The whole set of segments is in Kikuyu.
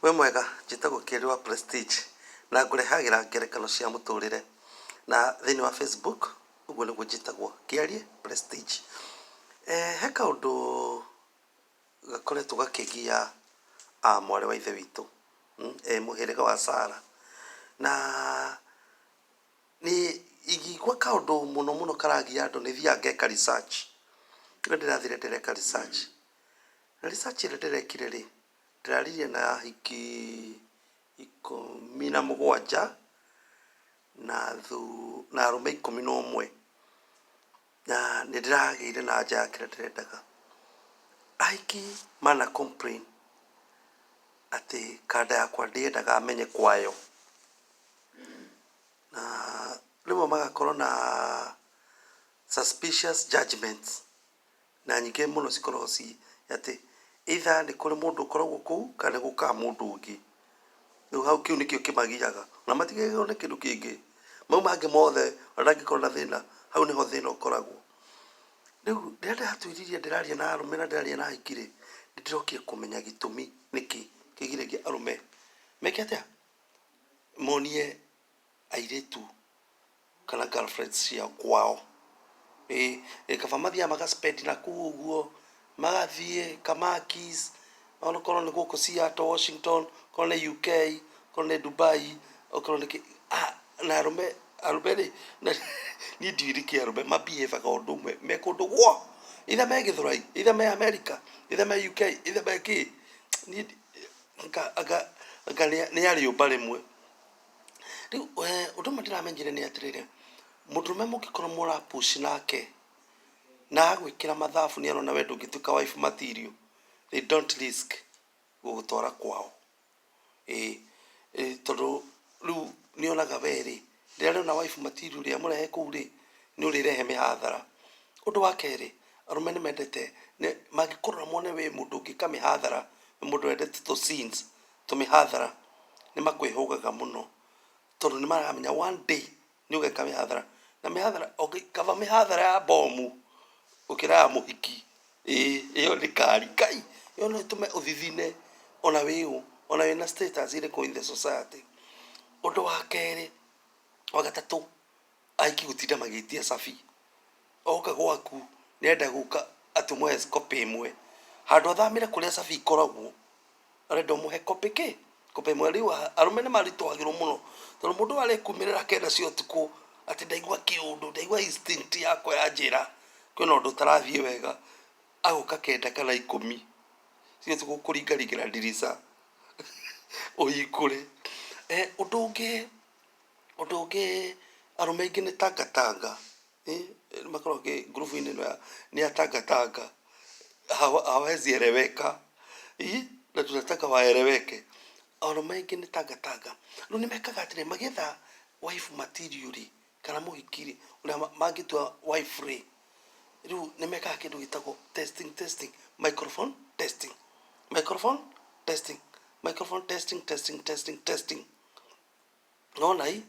Wĩ mwega, njĩtagwo Kĩeri wa Prestige na ngũrehagĩra ngerekano cia mũtũrĩre na thĩinĩ wa Facebook ũguo nĩguo njĩtagwo Kĩarie Prestige. He kaũndũ gakoretwo gakĩgia mwarĩ wa ithe witũ e mũhĩrĩga wa Sarah na niĩ ingĩigua kaũndũ mũno mũno karagia andũ nĩ thiaga ngeka research. Rĩrĩa ndĩrathire ndĩreka research, na research ĩrĩa ndĩrekire rĩ, Ndĩraririe na ahiki 17 na arũme 11 na nĩ ndĩragĩire na anja ya kĩrĩa ndĩrendaga. Ahiki mana complain atĩ kanda yakwa ndĩendaga menye kwayo. Na rĩmwe magakorwo na suspicious judgements. Na nyingĩ mũno cikoragwo ci atĩ either nĩ kũrĩ mũndũ ũkoragwo kũu kana nĩ gũkaga mũndũ ũngĩ. Rĩu hau kĩu nĩkĩo kĩmagiaga na matigagĩrwo nĩ kĩndũ kĩngĩ. Mau mangĩ mothe ona ndangĩkorwo na thĩna, hau nĩho thĩna ũkoragwo. Rĩu rĩrĩa ndĩratuĩririe ndĩraria na arũme na ndĩraria na ahiki rĩ, nĩ ndĩrokire kũmenya gĩtũmi nĩkĩ kĩgiragia arũme meke atĩa? Monie airĩtu kana girlfriends ciao kwao. Ĩĩ kaba mathiaga maga spend nakũu ũguo, magathiĩ Kamakis, onokorwo nĩ gũkũ Seattle, Washington, okorwo nĩ UK, okorwo nĩ Dubai, okorwo nĩ kĩ, na arũme, arũme rĩ, niĩ ndiũĩ nĩkĩ arũme ma behave aga ũndũ ũmwe me kũndũ guo, either me Gĩthũrai, either me America, either me UK, either me kĩ, niĩ anga anga nĩ a rĩũmba rĩmwe. Rĩu ũndũ ũmwe ndĩramenyire nĩ atĩrĩrĩ, mũndũrũme mũngĩkorwo mũra push nake, na agwĩkĩra mathabu nĩ arona we ndũngĩtuĩka wife material, they don't risk gũgũtwara kwao. Ĩĩ tondũ rĩu nĩ onaga we rĩ, rĩrĩa arĩona wife material rĩ, amũrehe kũu rĩ, nĩ ũrĩrehe mĩhathara. Ũndũ wa kerĩ, arũme nĩ mendete, mangĩkũrora mone wĩ mũndũ ũngĩka mĩhathara, wĩ mũndũ wendete tũ scenes, tũmĩhathara nĩ makwĩhũgaga mũno tondũ nĩ maramenya one day nĩ ũgeka mĩhathara na mĩhathara kaba mĩhathara ya bomu gũkĩra ya mũhiki, ĩĩ ĩyo nĩ kari, Ngai ĩyo no ĩtũme ũthithine ona wĩ ũ, ona wĩna status ĩrĩkũ in the society. Ũndũ wa kerĩ, wa gatatũ, ahiki gũtinda magĩtia cabi, oka gwaku nĩ arenda gũka atĩ ũmũhe copy ĩmwe, handũ athamĩre kũrĩa cabi ikoragwo. Arenda ũmũhe copy kĩ? Copy ĩmwe. Rĩu arũme nĩ maritũhagĩrwo mũno tondũ mũndũ ũyũ arĩkumĩrĩra kenda cia ũtukũ atĩ ndaigua kĩũndũ, ndaigua instinct yakwa yanjĩra kwĩna ũndũ ũtarathiĩ wega, agoka kenda kana 10 cia ũtukũ kũringaringĩra ndirica ũhingũre. Ũndũ ũngĩ, ũndũ ũngĩ arũme aingĩ nĩ tangatanga. Makoragwo ngurubu-inĩ ĩno nĩ ya tangatanga, hawezi eleweka na tunataka waeleweke. Arũme aingĩ nĩ tangatanga. Rĩu nĩ mekaga atĩrĩrĩ, magĩetha wife material rĩ, kana mũhiki rĩ, ũrĩa mangĩtua wife rĩ, rĩu nĩ mekaga kĩndũ gĩtagwo testing testing, microphone testing, microphone testing, microphone testing testing testing testing. Nĩwona ĩ,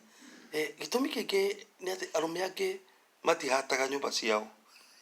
gĩtũmi kĩngĩ nĩ atĩ arũme angĩ matihataga nyũmba ciao.